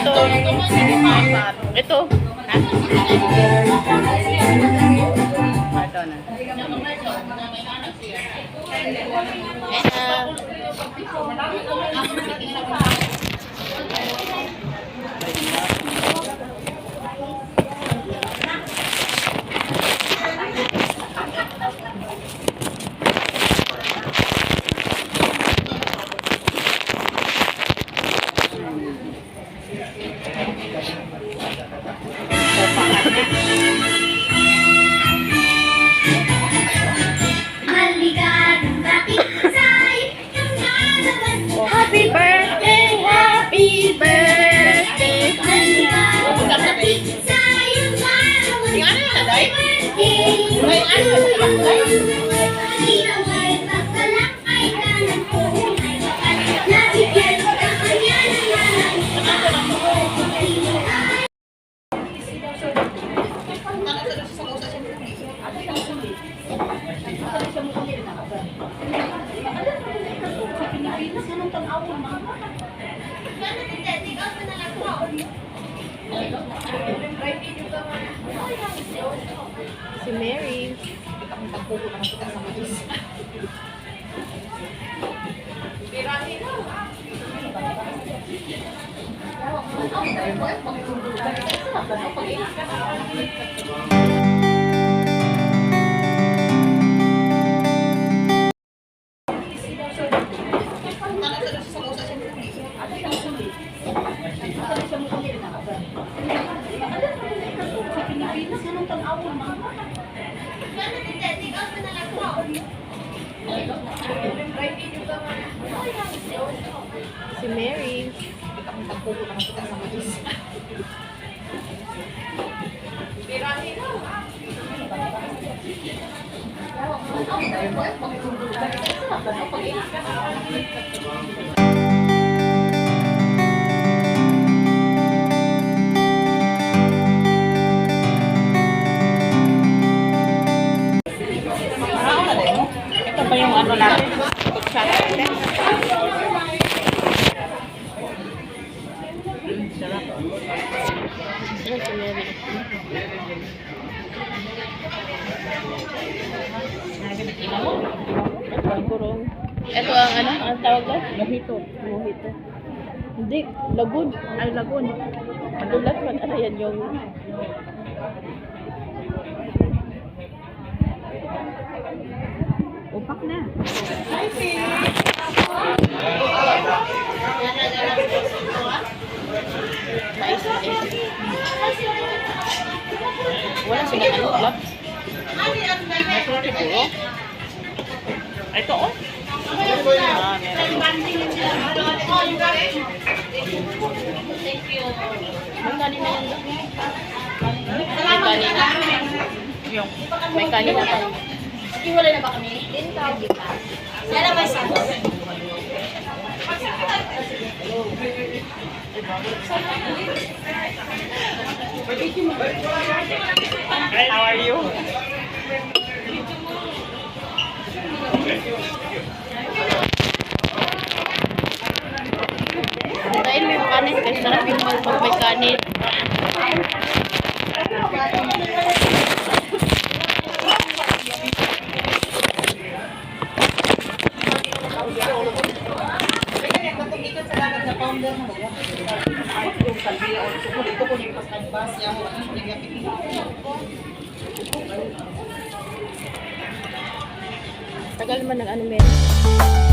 Ito. Ito. Ha? Ito na. Ayan na. Happy birthday, happy birthday. Si Mary. Si Mary. Ito ba yung ano natin? Kutsara natin? Sarap. Ayan si Mary. Siguro. Ito ang ano? Ang tawag doon? Mojito. Mojito. Hindi, lagun. Ay, lagun. Madulas man. Ano yan yung... Upak na. Mais, mais. Wala silang ano, gloves? Meron siguro. Ito oh. Ah, meron. May kanin na yan doon. May kanin na. Yung, may kanin na pa. Hiwalay na ba kami? Hindi pa. Yan ang may sagot. How are you? Dahil may kanin, kasi sarap yung pag may kanin. Tagal man ng ano meron.